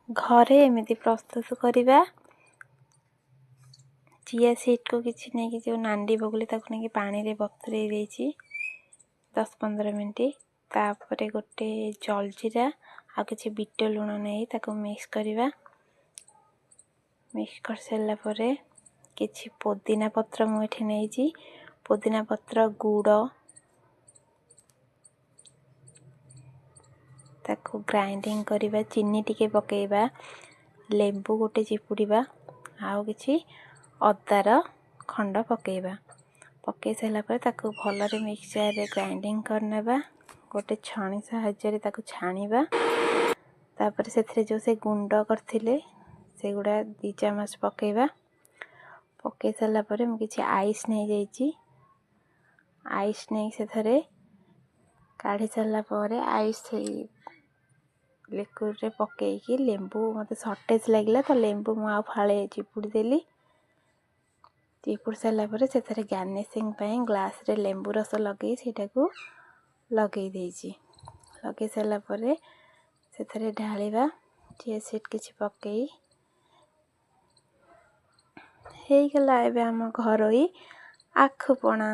ଘରେ ଏମିତି ପ୍ରସ୍ତୁତ କରିବା। ଚିଆ ସିଡ଼୍କୁ କିଛି ନେଇକି, ଯେଉଁ ନାଣ୍ଡି ବଗୁଲି, ତାକୁ ନେଇକି ପାଣିରେ ବତୁରେଇ ଦେଇଛି 10-15 ମିନିଟ୍। ତାପରେ ଗୋଟେ ଜଲଜିରା ଆଉ କିଛି ବିଟ ଲୁଣ ନେଇ ତାକୁ ମିକ୍ସ କରିବା। ମିକ୍ସ କରିସାରିଲା ପରେ କିଛି ପୋଦିନା ପତ୍ର ମୁଁ ଏଠି ନେଇଛି, ପୋଦିନା ପତ୍ର, ଗୁଡ଼, ତାକୁ ଗ୍ରାଇଣ୍ଡିଙ୍ଗ କରିବା। ଚିନି ଟିକେ ପକାଇବା, ଲେମ୍ବୁ ଗୋଟେ ଚିପୁଡ଼ିବା ଆଉ କିଛି ଅଦାର ଖଣ୍ଡ ପକାଇବା। ପକାଇ ସାରିଲା ପରେ ତାକୁ ଭଲରେ ମିକ୍ସଚରରେ ଗ୍ରାଇଣ୍ଡିଙ୍ଗ କରିନେବା। ଗୋଟେ ଛଣି ସାହାଯ୍ୟରେ ତାକୁ ଛାଣିବା। ତାପରେ ସେଥିରେ ଯେଉଁ ସେ ଗୁଣ୍ଡ କରିଥିଲେ, ସେଗୁଡ଼ା 2 ଚାମଚ ପକାଇବା। ପକାଇ ସାରିଲା ପରେ ମୁଁ କିଛି ଆଇସ୍ ନେଇଯାଇଛି। ଆଇସ୍ ନେଇ ସେଥିରେ କାଢ଼ି ସାରିଲା ପରେ ଆଇସ୍ ସେଇ ଲିକ୍ୱିଡ଼ରେ ପକାଇକି, ଲେମ୍ବୁ ମୋତେ ସର୍ଟେଜ୍ ଲାଗିଲା ତ ଲେମ୍ବୁ ମୁଁ ଆଉ ଫାଳେ ଚିପୁଡ଼ି ଦେଲି। ଚିପୁଡ଼ି ସାରିଲା ପରେ ସେଥିରେ ଗାର୍ନିସିଂ ପାଇଁ ଗ୍ଲାସ୍ରେ ଲେମ୍ବୁ ରସ ଲଗେଇ ସେଇଟାକୁ ଲଗେଇ ଦେଇଛି। ଲଗେଇ ସାରିଲା ପରେ ସେଥିରେ ଢାଳିବା ଚିଆ ସିଡ଼୍ କିଛି ପକାଇ, ହେଇଗଲା ଏବେ ଆମ ଘରୋଇ ଆଖୁ ପଣା।